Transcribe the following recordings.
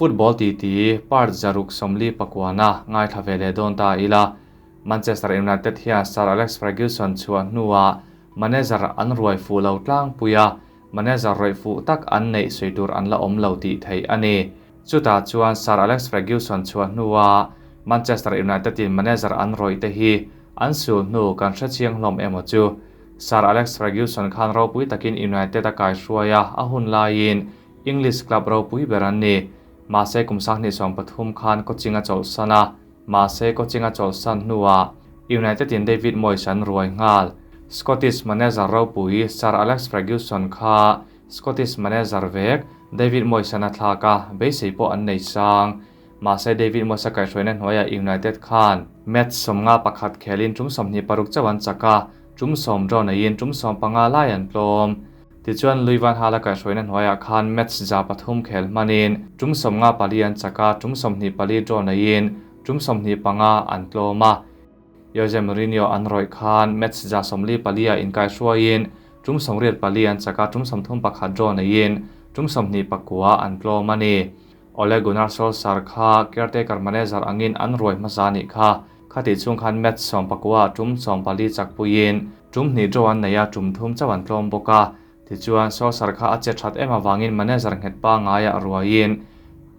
Football titi part 649 ngaithla ve leh dawn ta ila. Manchester United hian Sir Alex Ferguson chhuah hnuah manager an ruai fuh lo tlangpui a, manager rawih fuh tak an neih sawi tur an la awm lo tih theih a ni. Chutah chuan Sir Alex Ferguson chhuah hnua Manchester United in manager an rawih te hi an sul hnu kan hre chiang hlawm emaw chu. Sir Alex Ferguson khan ropui takin United a kaihruai a, a hun laiin English club ropui ber an ni. Mahse kum 2013 khan coaching a chawlhsan a, mahse coaching a chawlhsan hnuah United in David Moyes an ruai nghal. Scottish manager ropui Sir Alex Ferguson kha Scottish manager vek David Moyes an a thlak a, beisei pawh an nei sang. Mahse David Moyes a kaihhruaina hnuaiah United khan match 51 khelin tum 26 chauh an chak a, tum 10 draw neiin tum 15 lai an tlawm. Tichuan Louis van Gaal a kaihhruaina hnuaiah khan match 300 khel hmanin tum 54 an chak a, tum 24 draw neiin tum 25 an tlawm a. Jose Mourinho an rawih khan match 44 a inkaihruaiin tum 84 an chak a, tum 31 draw neiin tum 29 an tlawm a ni. Ole Gunnar Solskjaer kha caretaker manager angin an ruai hmasa anih kha. Khati chung khan match 19 tum 14 chakpuiin tum hnih draw an nei a, tum thum chauh an tlawm bawk a. Tichuan Solskjaer kha a che that em awangin manager nghet pangai a ruaiin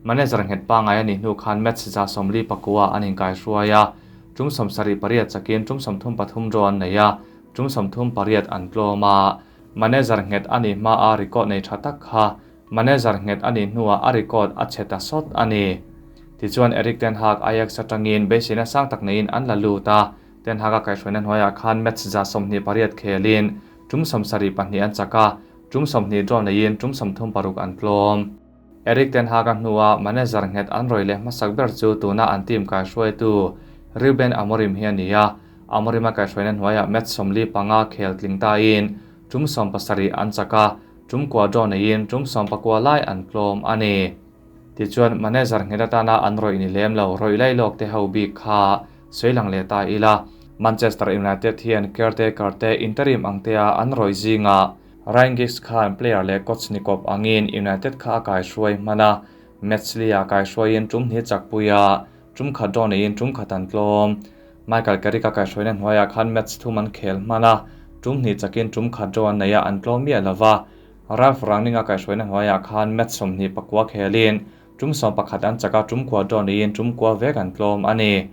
manager nghet pangai anih hnu khan match 49 an inkaihruai a, tum 78 chakin tum 33 draw an nei a, tum 38 an tlawm a. Manager nghet anih hma a record nei tha tak kha manager nghet anih hnuah a record a che ta sawt a ni. Tichuan Erik ten Hag Ajax atangin beiseina sang tak neiin an la lut a, ten Hag a kaihhruaina hnuaiah khan match 28 khelin tum 72 an chak a, tum 20 draw neiin tum 36 an tlawm. Erik ten Hag a hnuah manager nghet an rawih leh hmasak ber chu tuna an team kaihhruaitu Ruben Amorim hi a ni a, Amorim a kaihhruaina hnuaiah match 45 khel tling tain tum 17 an chak a, tum kua draw neiin tum 19 lai an tlawm a ni. Tichuan manager nghet atana an rawih ni lem lo rawih lai lawk te ho bik kha seilang leh ta ila. Manchester United hian caretaker te interim ang te a an rawih zinga Ryan Giggs khan player leh coach nikawp angin United kha a kaihruai hmana match lia kaihruaiin tum hnih chakpuia tum khat draw neiin tum khat an tlawm. Michael Carrick a kaihruaina hnuaiah khan match thum an khel hmana tum hnih chakin tum khat draw an nei a, an tlawm miah lova. Ralf Rangnick a kaihruaina hnuaiah khan match 29 khelin tum 11 an chak a, tum kua draw neiin tum kua vek an tlawm a ni.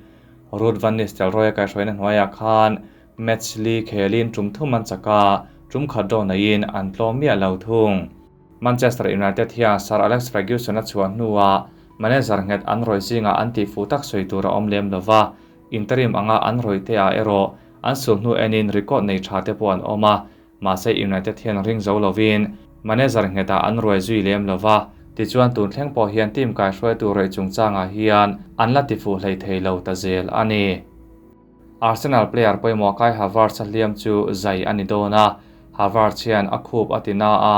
Ruud van Nistelrooy a kaihruaina hnuaiah khan match li khelin tum thum an chak a, tum khat draw neiin an tlawm miah lo thung. Manchester United hian Sir Alex Ferguson a chhuah hnuah manager nghet an rawih zinga an tih fuh tak sawi tur a awm lem lova, interim anga an rawih te ah erawh an sul hnu enin record nei tha te pawh an awm a, mahse United hian ring zo lovin manager nghetah an ruai zui lem lova, tichuan tun thleng pawh hian team kaihruaitu rawih chungchangah hian an la ti fuh hlei thei lo ta zel a ni. Arsenal player pawimawh Kai Havertz a hliam chu zai a ni dawn a, Havertz hian a khup a ti na a,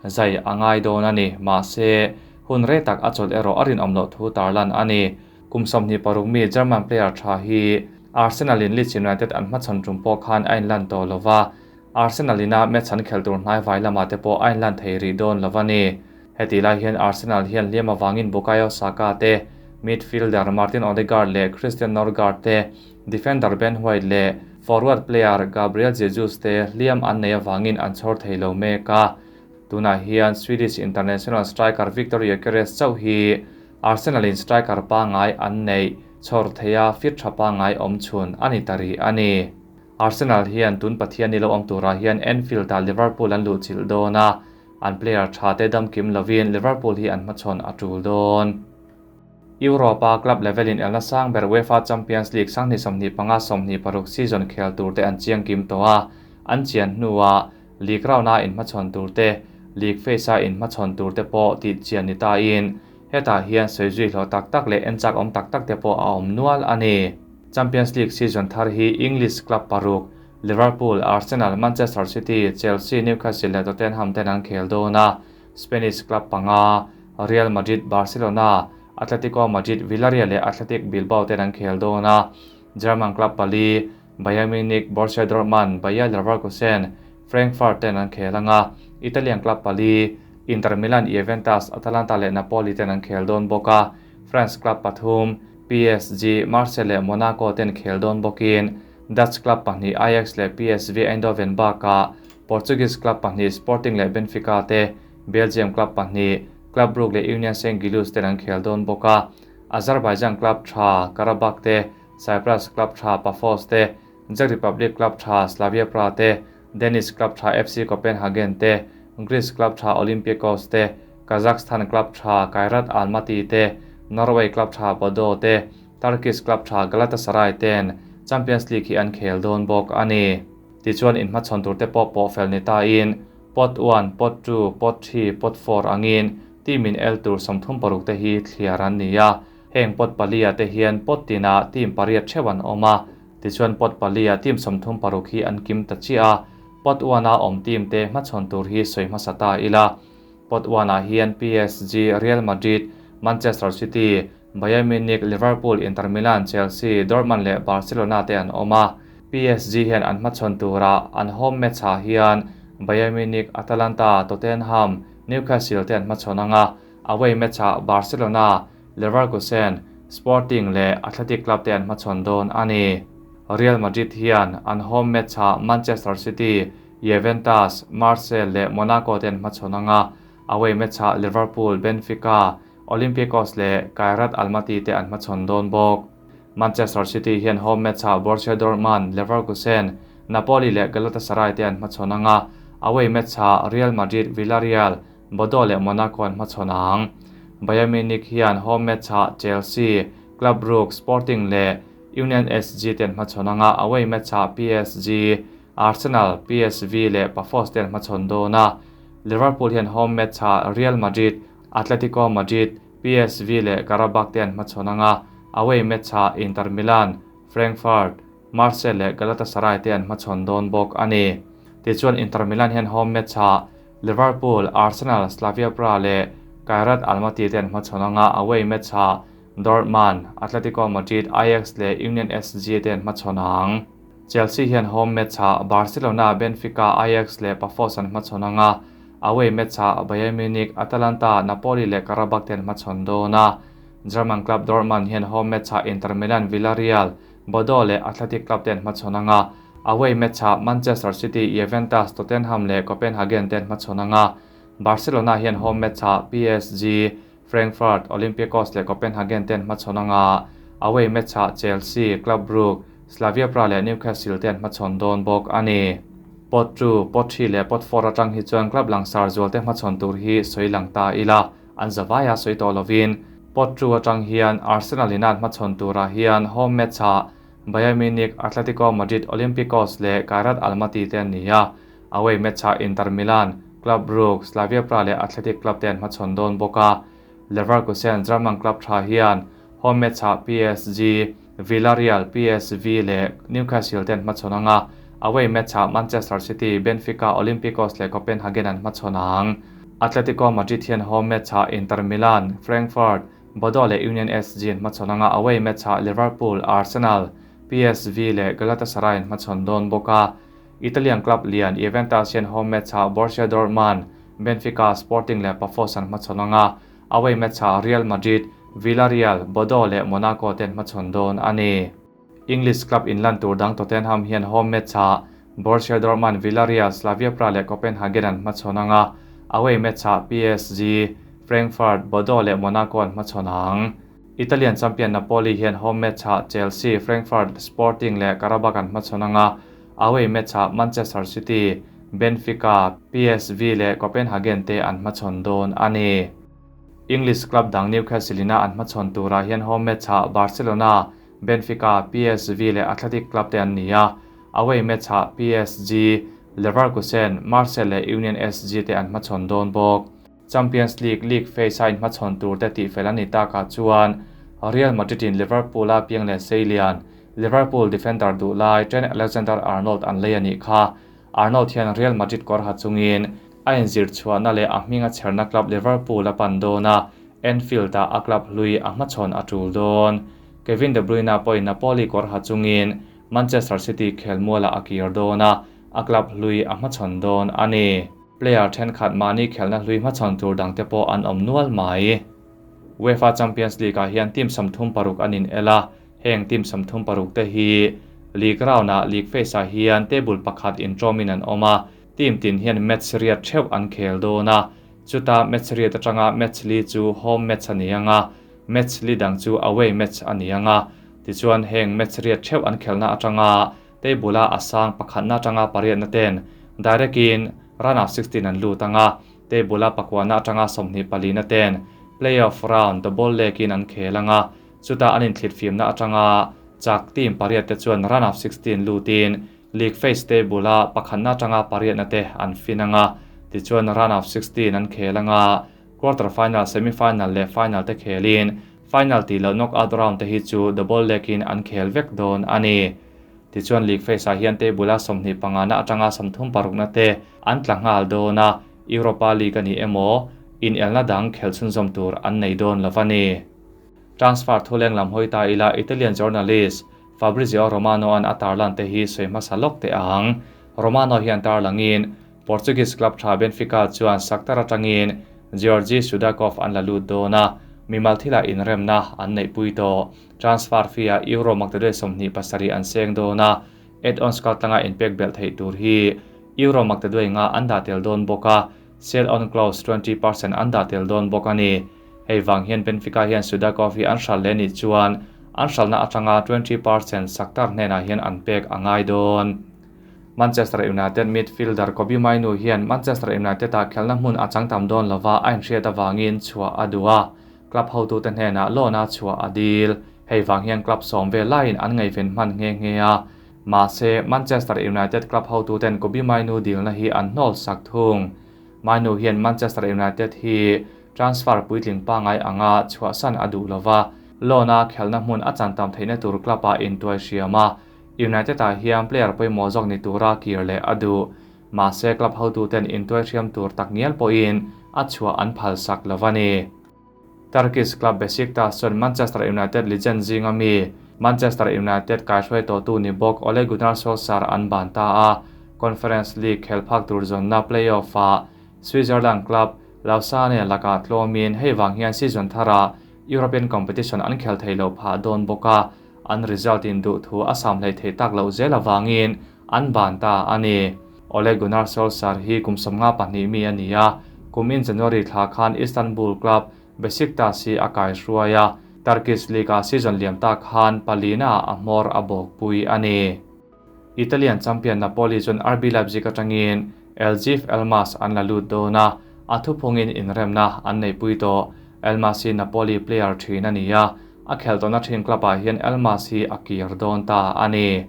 zai a ngai dawn a ni, mahse hun rei tak a chawlh erawh a rinawm loh thu tarlan a ni. Kum 26 mi German player tha hi Arsenal in Leeds United an hmachhawn tum pawh khan a inlan tawh lova, Arsenal ina match an khel tur hnai vai lamah te pawh a inlan thei rih dawn lova ni. Heti lai hian Arsenal hian hliam awangin Bukayo Saka te, midfielder Martin Odegaard leh Christian Norgaard te, defender Ben White leh forward player Gabriel Jesus te hliam an nei awangin an chhawr thei lo mek a. Tunah hian Swedish international striker Viktor Gyökeres chauh hi Arsenal in striker pangai an nei chhawr theia fit tha pangai awm chhun ani ta rih a ni. Arsenal hian tun Pathian ni lo awm turah hian Anfield ah Liverpool an luh chilh dawn a, an player tha te dam kim lovin Liverpool hi an hmachhawn a tul dawn. Europa club level in elna sang ber UEFA Champions League 2025-26 season khel tur te an chiang kim tawh a, an chian hnuah league round a in hmachhawn tur te, league phase a in hmachhawn tur te pawh tih chian ni ta in hetah hian sawi zui hlawh tak tak leh en chak awm tak tak te pawh a awm nual a ni. Champions League season thar hi English club paruk Liverpool, Arsenal, Manchester City, Chelsea, Newcastle leh Tottenham ten an khel dawn a, Spanish club panga Real Madrid, Barcelona, Atletico Madrid, Villarreal leh Athletic Bilbao ten an khel dawn a, German club pali Bayern Munich, Borussia Dortmund, Bayer Leverkusen, Frankfurt ten an khel anga, Italian club pali Inter Milan, Juventus, Atalanta leh Napoli ten an khel dawn bawk a, France club pathum, PSG, Marseille leh Monaco ten khel dawn bawkin Dutch club pahnih Ajax leh PSV Eindhoven bakah Portuguese club pahnih Sporting leh Benfica te, Belgium club pahnih Club Brugge leh Union Saint-Gilloise ten an khel dawn bawk a, Azerbaijan club tha Karabakh te, Cyprus club tha Paphos te, Czech Republic club tha Slavia Praha te, Danish club tha FC Copenhagen te, Greece club tha Olympiakos te, Kazakhstan club tha Kairat Almaty te, Norway club tha Bodo te, Turkish club tha Galatasaray ten Champions League hi an khel dawn bawk a ni. Tichuan inhmachhawn tur te pawh pawh fel ni tain Pot one, Pot two, Pot three, Pot four angin team in el tur 36 te hi thliar an ni a. Heng pot palia te hian pot tinah team pariat theuh an awm a. Tichuan pot palia team 36 hi an kim ta chiah a. Pot one a awm team te hmachhawn tur hi sawi hmasa ta ila. Pot one ah hian PSG, Real Madrid, Manchester City, Bayern Munich, Liverpool, Inter Milan, Chelsea, Dortmund leh Barcelona te an awm a. PSG hian an hmachhawn turah an home match ah hian Bayern Munich, Atalanta, Tottenham, Newcastle te an hmachhawn ang a. Away match ah Barcelona, Leverkusen, Sporting leh Athletic Club te an hmachhawn dawn a ni. Real Madrid hian an home match ah Manchester City, Juventus, Marseille leh Monaco te an hmachhawn ang a. Away match ah Liverpool, Benfica, Olympiacos leh Kairat Almaty te an hmachhawn dawn bawk. Manchester City hian home match ah Borussia Dortmund, Leverkusen, Napoli leh Galatasaray te an hmachhawn ang a, away match ah Real Madrid, Villarreal, Bodo leh Monaco an hmachhawn ang. Bayern Munich hian home match ah Chelsea, Club Brugge, Sporting leh Union SG te an hmachhawn ang a, away match ah PSG, Arsenal, PSV leh Pafos te an hmachhawn dawn a. Liverpool hian home match ah Real Madrid, Atletico Madrid, PSV leh Karabakh te an hmachhawn ang a, away match ah Inter Milan, Frankfurt, Marseille leh Galatasaray te an hmachhawn dawn bawk a ni. Tichuan Inter Milan hian home match ah Liverpool, Arsenal, Slavia Praha leh Kairat Almaty te an hmachhawn ang a, away match ah Dortmund, Atletico Madrid, Ajax leh Union SG te an hmachhawn ang. Chelsea hian home match ah Barcelona, Benfica, Ajax leh Pafos an hmachhawn ang a, away match ah Bayern Munich, Atalanta, Napoli leh Karabakh te an hmachhawn dawn a. German club Dortmund hian home match ah Inter Milan, Villarreal, Bodo leh Athletic Club te an hmachhawn ang a, away match ah Manchester City, Juventus, Tottenham leh Copenhagen te an hmachhawn ang a. Barcelona hian home match ah PSG, Frankfurt, Olympiacos leh Copenhagen te an hmachhawn ang a, away match ah Chelsea, Club Brugge, Slavia Praha leh Newcastle te an hmachhawn dawn bawk a ni. Pot two, pot three leh pot four atang hi chuan club langsar zual te hmachhawn tur hi sawi lang ta ila, an zavaia sawi tawh lovin. Pot two atang hian Arsenal in an hmachhawn turah hian home match ah Bayern Munich, Atletico Madrid, Olympiacos leh Kairat Almaty te an ni a, Away match ah Inter Milan, Club Brugge, Slavia Praha leh Athletic Club te an hmachhawn dawn bawk a. Leverkusen, German club tha hian home match ah PSG, Villarreal, PSV leh Newcastle te an hmachhawn ang a. Away match ah Manchester City, Benfica, Olympiacos leh Copenhagen an hmachhawn ang. Atletico Madrid hian home match ah Inter Milan, Frankfurt, Bodo leh Union SG an hmachhawn ang a, away match ah Liverpool, Arsenal, PSV leh Galatasaray an hmachhawn dawn bawk a. Italian club lian Juventus hian home match ah Borussia Dortmund, Benfica, Sporting leh Pafos an hmachhawn ang a, away match ah Real Madrid, Villarreal, Bodo leh Monaco te an hmachhawn dawn a ni. English club inlan tur dang Tottenham hian home match ah Borussia Dortmund, Villarreal, Slavia Praha leh Copenhagen an hmachhawn ang a, away match ah PSG, Frankfurt, Bodo leh Monaco an hmachhawn ang. Italian champion Napoli hian home match ah Chelsea, Frankfurt, Sporting leh Karabakh an hmachhawn ang a, away match ah Manchester City, Benfica, PSV leh Copenhagen te an hmachhawn dawn a ni. English club dang Newcastle ina an hmachhawn turah hian home match ah Barcelona, Benfica, PSV leh Athletic Club te an ni a, away match ah PSG, Leverkusen, Marseille leh Union SG te an hmachhawn dawn bawk. Champions League league phase a inhmachhawn tur te tihfel a ni takah chuan Real Madrid in Liverpool a piang leh seilian Liverpool defender duh lai Trent Alexander-Arnold an lei a nih kha. Arnold hian Real Madrid kawr ha chungin a inzir chhuahna leh a hming a chherna club Liverpool a pan dawn a, Anfield ah a club hlui a hmachhawn a tul dawn. Kevin De Bruyne pawhin Napoli kawr ha chungin Manchester City khelmualah a kir dawn a, a club hlui a hmachhawn dawn a ni. Player thenkhat mahni khelhna hlui hmachhawn tur dangte pawh an awm nual mai. UEFA Champions League-ah hian team 36 an inel a, heng team 36 te hi league round-ah league phase-ah hian table pakhat intawmin an awm a, team tin hian match riat theuh an khel dawn a, chuta match riat atanga match li chu home match a ni ang a, match li dang chu away match a ni ang a, tichuan heng match riat theuh an khelhna atanga table-a a sang pakhatna atanga pariatna ten direct-in round of 16 an lut ang a, table-a pakuana atanga 24 na ten playoff round double leg-in an khel ang a, chuta an inthlit fimna atanga chak team pariat te chuan round of 16 lutin league phase table-a pakhatna atanga pariatna te an fin ang a, tichuan round of 16 an khel ang a, quarter final, semi final leh final te khelin final tih loh knockout round te hi chu double leg-in an khel vek dawn a ni. Tichuan league phase-ah hian table-a 25 na atanga 36 na te an tla nghal dawn a, Europa League a ni emaw inelna dang khel chhunzawm tur an nei dawn lo a ni. Transfer thuleng lam hawi ta ila Italian journalist Fabrizio Romano an a tarlan te hi sawi hmasa lawk teh ang. Romano hian tarlangin Portuguese club tha Benfica chuan Shakhtar atangin Georgi Sudakov an la lut dawn a, mimal thila inremna an neih pui tawh. Transfer fee-ah euro maktaduai 27 an seng dawn a, add-ons kaltlanga inpek belh theih tur hi euro maktaduai nga an dah tel dawn bawk a, sell on clause 20% an dah tel dawn bawk a ni. Hei vang hian Benfica hian Sudakov hi an hral leh nih chuan an hralhna atanga 20% Shakhtar hnenah hian an pek a ngai dawn. Manchester United midfielder Kobbie Mainoo hian Manchester United-ah khelhna hmun a chang tam dawn lova a inhriat avangin chhuah a duh a, club hotute hnenah loan-a chhuah a dil. Hei vang hian club sawm vel laiin an ngaihven hman nghe nghe a, mahse Manchester United club hotuten Kobbie Mainoo dilna hi an hnawl sak thung. Mainoo hian Manchester United hi transfer puitling pangai anga chhuahsan a duh lova, loan-a khelhna hmun a chan tam theihna tur club-ah intuai hriam a, United-ah hian player pawimawh zawk ni tura kir leh a duh. Mahse club hotuten intuai hriam tur tak ngial pawhin a chhuah an phal sak lo a ni. Turkish club Besiktas chuan Manchester United legend zinga mi Manchester United kaihruai tawhtu ni bawk Ole Gunnar Solskjaer an ban ta a, Conference League khel phak tur zawnna play-off-ah Switzerland club Lausanne lakah tlawmin hei vang hian season tharah European competition an khel thei lo phah dawn bawk a, an result in duh thu a sam hlei thei tak loh zel avangin an ban ta a ni. Ole Gunnar Solskjaer hi kum 52 mi a ni a, kumin January thla khan Istanbul club Besiktas hi a kaihruai a, Turkish League-ah season liam ta khan palina a hmawr a bawk pui a ni. Italian champion Napoli chuan RB Leipzig atangin Eljif Elmas an la lut dawn a, a thuphungin inremna an nei pui tawh. Elmas hi Napoli player thin a ni a, a khelh tawhna thin club-ah hian Elmas hi a kir dawn ta a ni.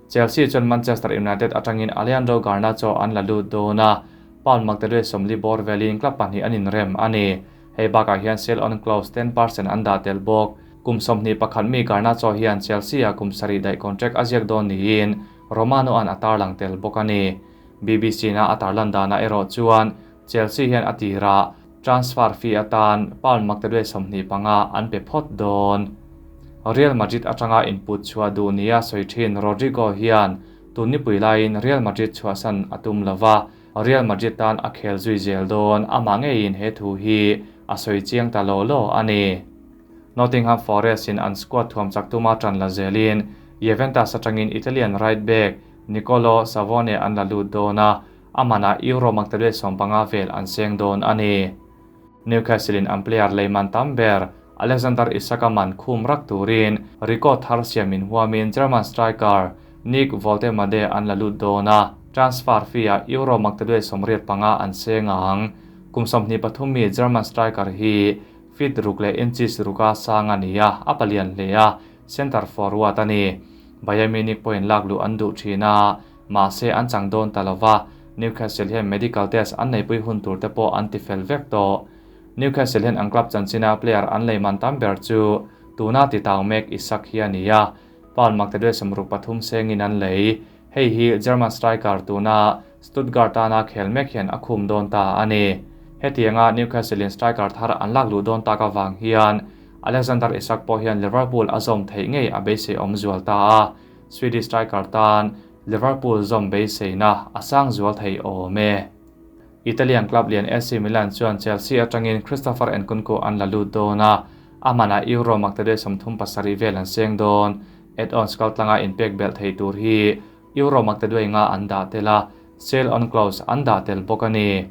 Chelsea chuan Manchester United atangin Alejandro Garnacho an la lut dawn a, pound maktaduai 40 bawr velin club pahnih an inrem a ni. Hei bakah hian sell on clause 10% an dah tel bawk. Kum 21 mi Garnacho hian Chelsea-a kum 7 daih contract a ziak dawn niin Romano an a tarlang tel bawk a ni. BBC na a tarlan dana erawh chuan Chelsea hian a tira transfer fee atan pound maktaduai 25 an pe phawt dawn. Real Madrid atanga input chhuah duh nia sawi thin Rodrigo hian tun nipui laiin Real Madrid chhuahsan a tum lova, Real Madrid tan a khel zui zel dawn amah ngeiin he thu hi a sawi chiang ta lo lo a ni. Nottingham Forest in an squad thuam chak tuma tan la zelin Juventus atangin Italian right back Nicolo Savone an la lut dawn a, amana euro maktaduai 15 vel an seng dawn a ni. Newcastle in an player leiman tam ber Alexander Isak man khum rak turin record thar siamin huamin German striker Nick Woltemade an la lut dawn a, transfer fee-ah euro maktaduai 85 an seng ang. Kum 23 mi German striker hi feet ruk leh inches ruka sang a ni a, a palian hle a, center forward a ni. Bayern Munich pawhin lak luh an duh thin a, mahse an chang dawn ta lova, Newcastle hian medical test an neipui hun tur te pawh an ti fel vek tawh. Newcastle hian an club chanchina player an leiman tam ber chu tuna ti tau mek Isak hi a ni a, pound maktaduai 63 sengin an lei. Hei hi German striker tuna Stuttgart ana khel mek hian a khum dawn ta a ni. Hetianga Newcastle in striker thar an lak luh dawn tak awang hian Alexander Isak pawh hian Liverpool a zawm theih ngei a beisei awm zual ta a, Swedish striker tan Liverpool zawm beiseina a sang zual thei awm e. Italian club lian AC Milan chuan Chelsea atangin Christopher Nkunku an la lut dawn a, a manah Euro maktaduai 37 vel an seng dawn. Add-ons kaltlanga inpek belh thei tur hi Euro maktaduai nga an dah tel a, sell on clause an dah tel bawk a ni.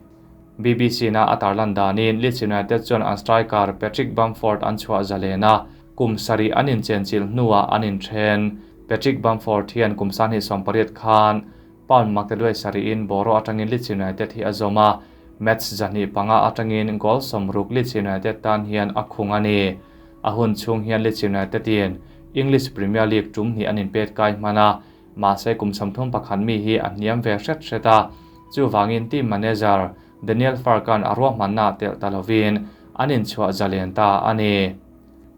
BBC na a tarlan danin Leeds United chuan an striker Patrick Bamford an chhuah zalen a, kum sarih an inchenchilh hnuah an inthen. Patrick Bamford hian kum 28 khan Pound maktaduai sarihin Boro atangin Leeds United hi a zawm a, match 25 atangin goal 60 Leeds United tan hian a khung a ni. A hun chhung hian Leeds United in English Premier League tum hnih an inpet kai hman a, mahse kum 31 mi hi a hniam ve hret hret a, chuwangin team manager Daniel Farke-a'n a ruahmanna telh ta lovin an inchhuah zalen ta a ni.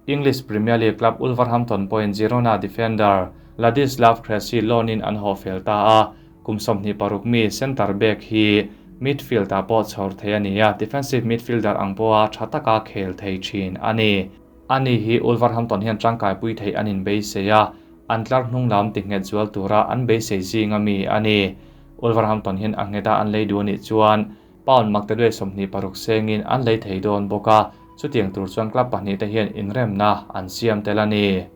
English Premier League club Wolverhampton pawhin Girona defender Ladislav Krejci loan-in an haw fel ta a, kum 26 mi centre back hi midfield-ah pawh chhawr thei a ni a, defensive midfielder ang pawha tha taka khel thei thin a ni. Ani hi Wolverhampton hian tangkai pui thei an inbeisei a, an tlar hnung lam ti nghet zual tura an beisei zinga mi a ni. Wolverhampton hian a ngheta an lei duh anih chuan pound maktaduai 26 sengin an lei thei dawn bawk a, chutiang tur chuan club pahnih te hian inremna an siam tel a ni.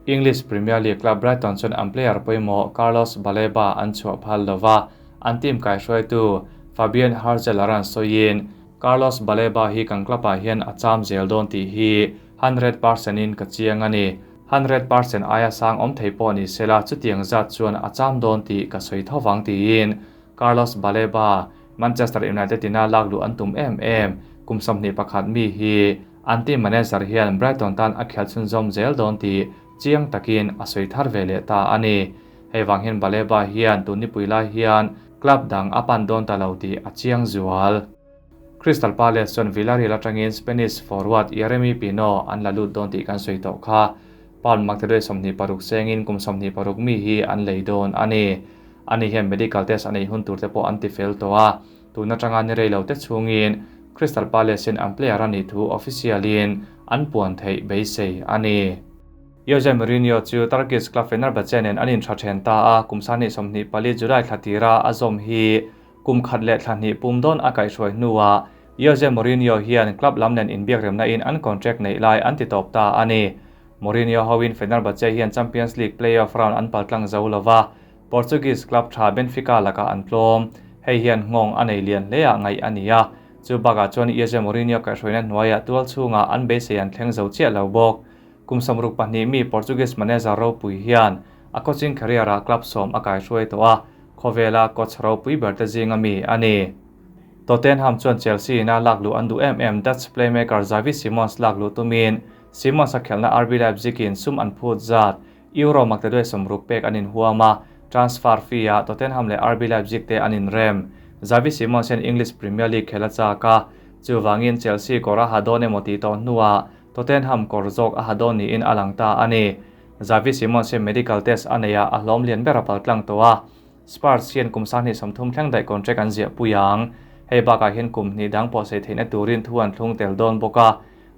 English Premier League club Brighton chuan an player pawimawh Carlos Baleba an chhuah phal lova, an team kaihruaitu Fabian Hurzeler an sawiin Carlos Baleba hi kan club-ah hian a cham zel dawn tih hi 100% in ka chiang a ni. 100% aia sang awm thei pawh ni sela chutiang zat chuan a cham dawn tih ka sawi thovang tiin Carlos Baleba, Manchester United ina lakluh an tum em em, kum 21 mi hi an team manager hian Brighton tan a khel chhunzawm zel dawn tih chiang takin a sawi thar ve leh ta a ni. Hei wang hian Baleba hian tun ni pui lai hian club dang a pan dawn ta lo tih a chiang zual. Crystal Palace chuan Villarreal atangin Spanish forward Yeremy Pino an la lut dawn tih kan sawi tawh kha. Pound maktaduai 26 sengin kum 26 mi hi an lei dawn a ni. Ani hian medical test a nei hun tur te pawh an ti fel tawh a, tun atanga ni rei lo te chhungin Crystal Palace in an player a nih thu official-in an puan theih beisei a ni. Jose Mourinho chu Turkish club Fenerbahce nen an intha then ta a, kum 24 July thla tira a zawm hi kum khat leh thla hnih pum dawn a kaihhruai hnuah Jose Mourinho hian club lam nen inbiak remna in an contract nei lai an ti tawp ta a ni. Mourinho hoin Fenerbahce hian Champions League playoff round an paltlang zo lova, Portuguese club tha Benfica laka an tlawm. Hei hian ngawng a nei lian hle ah ngaih a ni a, chu bakah chuan Jose Mourinho kaihhruaina hnuaiah tual chhungah an beisei an thleng zo chiah lo bawk. Kum 62 mi Portuguese manager ropui hian a coaching career ah club 10 a kaihhruai tawh a, khawvela coach ropui ber te zinga mi a ni. Tottenham chuan Chelsea ina lakluh an duh em em Dutch playmaker Xavi Simons lakluh tumin Simons a khelna RB Leipzig in sum an phut zat Euro maktaduai 60 pek an inhuam a, transfer fee ah Tottenham leh RB Leipzig te an inrem. Xavi Simons hian English Premier League khel a chak a, chuwangin Chelsea kawr a ha dawn emaw tih tawh hnuah Tottenham kawr zawk a ha dawn niin a lang ta a ni. Xavi Simons hian medical test a nei a, a hlawm lian ber a paltlang tawh a. Spurs hian kum 33 thleng daih contract an ziah pui ang. Hei bakah hian kum hnih dang pawh sei theihna turin thu an thlung tel dawn bawk a.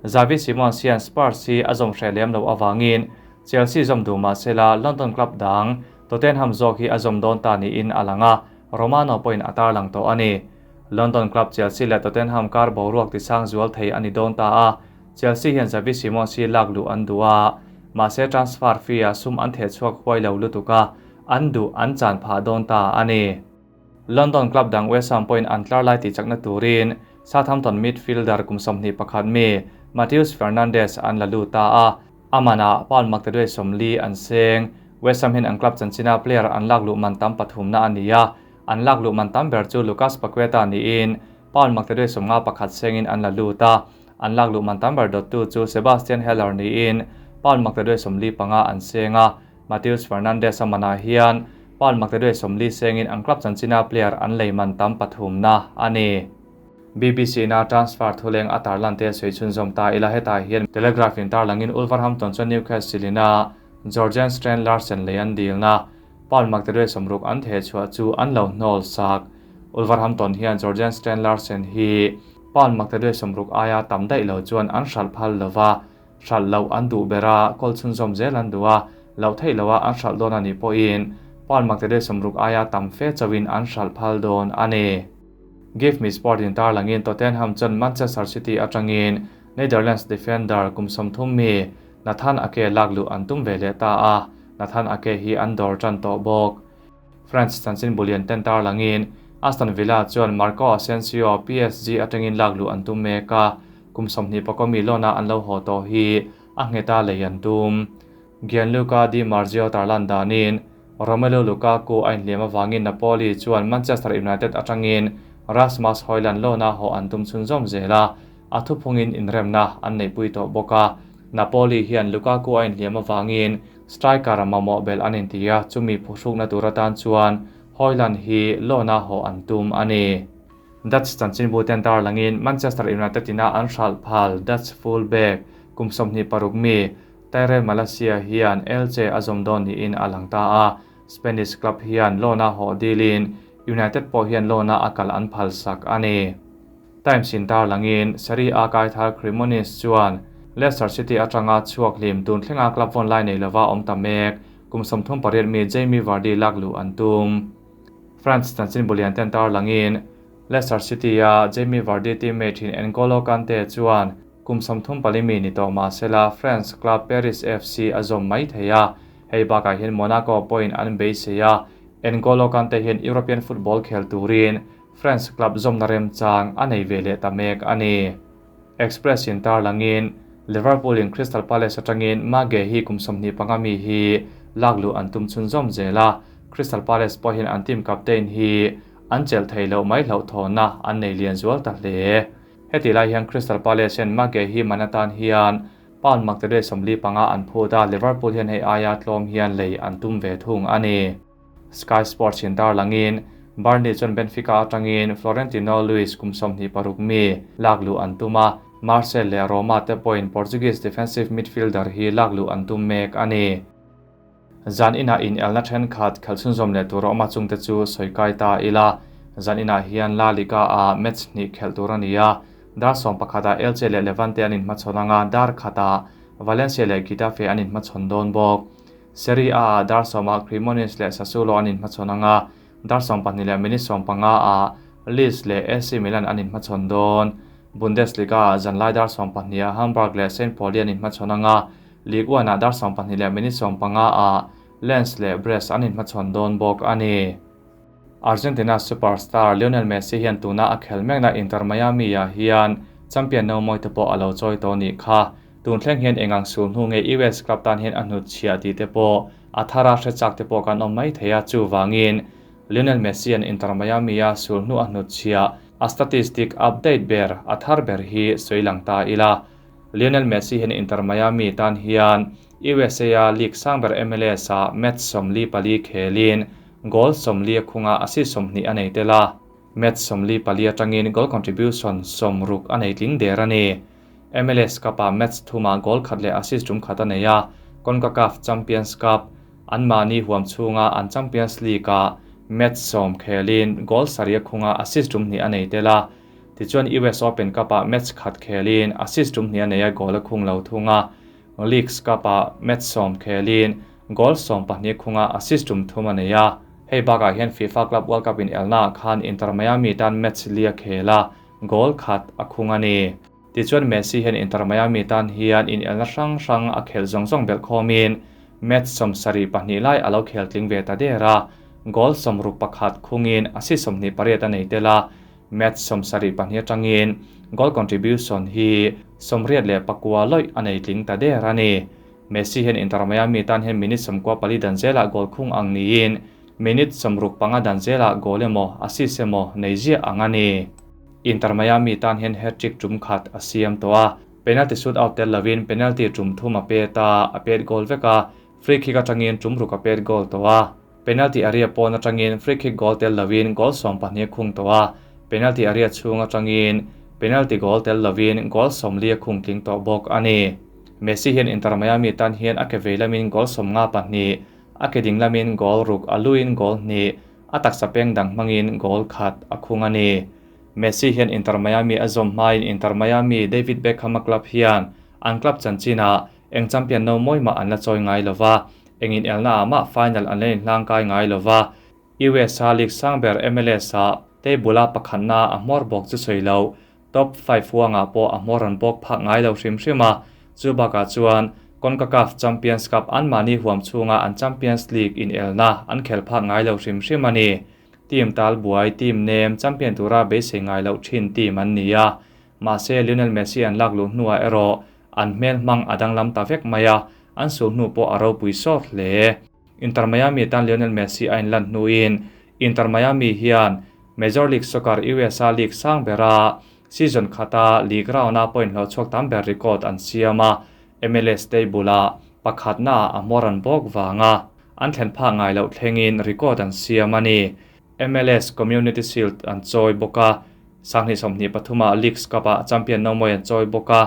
Xavi Simons hian Spurs hi a zawm hreh lem lo awangin Chelsea zawm duh mahsela London club dang Tottenham zawk hi a zawm dawn ta niin a lang a, Romano pawhin a tarlang tawh a ni. London club Chelsea leh Tottenham kar boruak tisang zual thei a ni dawn ta a, Chelsea hian Xavi Simons hi lakluh an duh a, mahse transfer fee ah sum an theh chhuak huai lo lutuk a, an duh an chan phah dawn ta a ni. London club dang West Ham pawhin an tlar lai tih chakna turin Southampton midfielder kum 21 mi Matheus Fernandes an la lut ta a, amana pound maktaduai 40 an seng. West Ham hian an club chanchina player an lakluh man tam pathumna a ni a, an lakluh man tam ber chu Lucas Paqueta niin pound maktaduai 51 sengin an la lut a, an lakluh man tam ber dawttu chu Sebastian Haller niin pound maktaduai 45 an seng a. Matheus Fernandes amana hian pound maktaduai 40 sengin an club chanchina player an lei man tam pathumna a ni. BBC na transfer thuleng a tarlan te sui chhunzawm ta ila hetah hian Telegraph in tarlangin Wolverhampton chuan Newcastle ina Jorgen Strand Larsen lei an dilna pound maktaduai 60 an theh chhuah chu an lo hnawl sak. Wolverhampton hian Jorgen Strand Larsen hi pound maktaduai 60 aia tam daih lo chuan an hral phal lova, hral lo an duh bera kawl chhunzawm zel an duh a, lo theih loa an hral dawn a nih pawhin pound maktaduai 60 aia tam fe chauhin an hral phal dawn a ni. Give Me Sport in tarlangin Tottenham chuan Manchester City atangin Netherlands defender kum 30 mi Nathan Ake lakluh an tum ve leh ta a, Nathan Ake hi an dawr tan tawh bawk. French chanchin bulian ten tarlangin Aston Villa chuan Marco Asensio PSG atangin lakluh an tum mek a, kum 24 mi lona an lo haw tawh hi a ngheta lei an tum. Gianluca Di Marzio tarlan danin Romelu Lukaku a inhliam awangin Napoli chuan Manchester United atangin Rasmus Højlund lona haw an tum chhunzawm zela a thuphungin inremna an nei pui tawh bawk a. Napoli hian Lukaku a inhliam awangin striker mamawh bel an intia chumi phuhrukna tur atan chuan Højlund hi lona haw an tum ani. Dutch chanchin bu ten tarlangin Manchester United ina an hral phal Dutch fullback kum 26 mi Tyrell Malacia hian Elche a zawm dawn niin a lang ta a. Spanish club hian lona haw dilin United pawh hian lona a kal an phal sak ani. Times in tarlangin Serie A kai thar Cremonese chuan Leicester City atanga chhuak hlim tun thlenga club von lai nei lova awm ta mek kum 38 mi Jamie Vardy lakluh an tum. France chanchin bulian ten tarlangin Leicester City a Jamie Vardy teammate hin N'Golo Kante chuan kum 34 mi ni tawh mahsela France club Paris FC a zawm mai thei a. Hei bakah hian Monaco pawhin an beisei a. N'Golo Kante hian European football khel turin France club zawmna remchang a nei ve leh ta mek ani. Express in tarlangin Liverpool in Crystal Palace atangin Mage hi kum 25 mi hi lakluh an tum chhunzawm zela. Crystal Palace pawh hian an team captain hi an chel thei lo mai hloh thawna an nei lian zual ta hle. Heti lai hian Crystal Palace hian Mage hi manatan hian pound maktere 45 an phut a. Liverpool hian hei aia tlawm hian lei an tum ve thung ani. Sky Sports in tarlangin Burnley chuan Benfica atangin Florentino Luis kum 26 mi lakluh an tum a. Marseille leh Roma te pawhin Portuguese defensive midfielder hi lakluh an tum mek ani. Zan ina in elna then khat khalchhunzawm leh tur awma chungte chu sawikai ta ila. Zan ina hian La Liga a match hnih khelh tur ani a. Dar 11 a Elche leh Levante an inhmachhawn anga dar khata Valencia leh Getafe an inhmachhawn dawn bawk. Serie A a dar 10 Cremonese leh Sassuolo an inhmachhawn anga dar 12 leh minute 15 a Leeds leh AC Milan an inhmachhawn dawn. Bundesliga a zanlai dar 12 a Hamburg leh St. Pauli an inhmachhawn anga Ligue 1 a dar 12 leh minute 15 a Lens leh Brest an inhmachhawn dawn bawk ani. Argentina superstar Lionel Messi hian tuna a khel mekna Inter Miami a hian champion no moi te pawh a lo chawi tawh ni kha. Tun thleng hian engang sul hnu nge US club tan hian a hnut chhia ti te pawh a thara hre chak te pawh kan awm mai thei a. Chu wangin Lionel Messi an Inter Miami a sul hnu a hnut chhia a statistic update ber a thar ber hi sawilang ta ila. Lionel Messi hian Inter Miami tan hian USA a League sangber MLS a match 44 khelin goal 40 khunga assist 20 a nei tela. Match 44 atangin goal contribution 60 a nei tling der ani. MLS Cup a match thuma goal khat leh assist tum khat a nei a. CONCACAF Champions Cup an mani huam chunga an Champions League a match 10 khelin goal 7 khunga assist tum hnih a nei tela. Tichuan US Open Cup a match khat khelin assist tum hnih a nei a goal a khung lo thunga. Leagues Cup a match 10 khelin goal 12 khunga assist tum thum a nei a. Hei bakah hian FIFA Club World Cup in elna khan Inter Miami tan match lia khela goal khat a khung ani. Tichuan Messi hian Inter Miami tan hian in elna hrang hrang a khel zawng zawng bel khawmin match 72 lai a lo khel tling ve ta dera. Goal 61 khungin assist 28 a nei tela. Match 72 atangin goal contribution hi 84 loi a nei tling ta der ani. Messi hian Inter Miami tan hian minute 14 dan zela goal khung ang niin minute 65 dan zela goal emaw assist emaw nei zia ang ani. Inter Miami tan hian hat-trick tum khat a siam to a. Penalty shoot out tel lovin penalty tum thum a pe ta a pet goal veka. Free kick atangin tum ruk a pet goal to a. Penalty area pawn atangin free kick goal tel lovin goal 12 khung to a. Penalty area chhung atangin penalty goal tel lovin goal 40 khung tling to bawk ani. Messi hian Inter Miami tan hian a ke veilamin goal 52 a ke dinglamin goal ruk a luin goal hnih a taksa peng dang hmangin goal khat a khung ani. Messi hian Inter Miami a zawm hmain Inter Miami David Beckham a club hian an club chanchina eng champion no moi ma an la chawi ngai lova. Engin elna ma final an lein hlang kai ngai lova. USA League sangber MLS a Table-a pakhatna a hmawr bawk chu sawi lo, top 5 huangah pawh a hmawr an bawk phak ngai lo hrim hrim a. Chu bakah chuan CONCACAF Champions Cup anmahni huam chhunga an Champions League inelna an khel phak ngai lo hrim hrim a ni. Team tal buai, team nem, champion tura beisei ngai loh thin team an ni a. Mahse Lionel Messi an lak luh hnuah erawh an hmel hmang a danglam ta vek mai a, an sul hnu pawh a ropui sawt hle. Inter Miami tan Lionel Messi a inlan hnuin Inter Miami hian Major League Soccer USA League sang bera season khata league round-a point hlawh chhuak tam ber record an siam a, MLS table-ah pakhatnaah a hmawr an bawk vanga an thlen phah ngai loh thlengin record an siam a ni. MLS Community Shield an chawi bawk a, 2023-ah Leagues Cup-ah champion nomawi an chawi bawk a,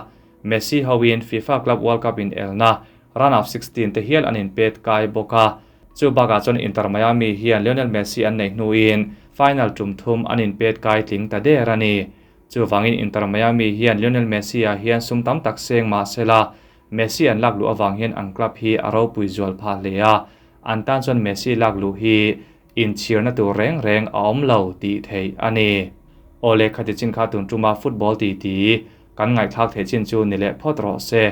Messi hoin FIFA Club World Cup inelna round of 16 te hial an inpet kai bawk a. Chu bakah chuan Inter Miami hian Lionel Messi an neih hnuin final tum thum an inpet kai tling ta der a ni. Chuvangin Inter Miami hian Lionel Messi-ah hian sum tam tak seng mah sela, Messi an lak luh avang hian an club hi a ropui zual phah hle a, an tan chuan Messi lak luh hi inchhirna tur reng reng a awm lo tih theih a ni. Aw le, khati chin kha tun tuma football titi kan ngaihthlak theih chin chu ni leh phawt rawh se.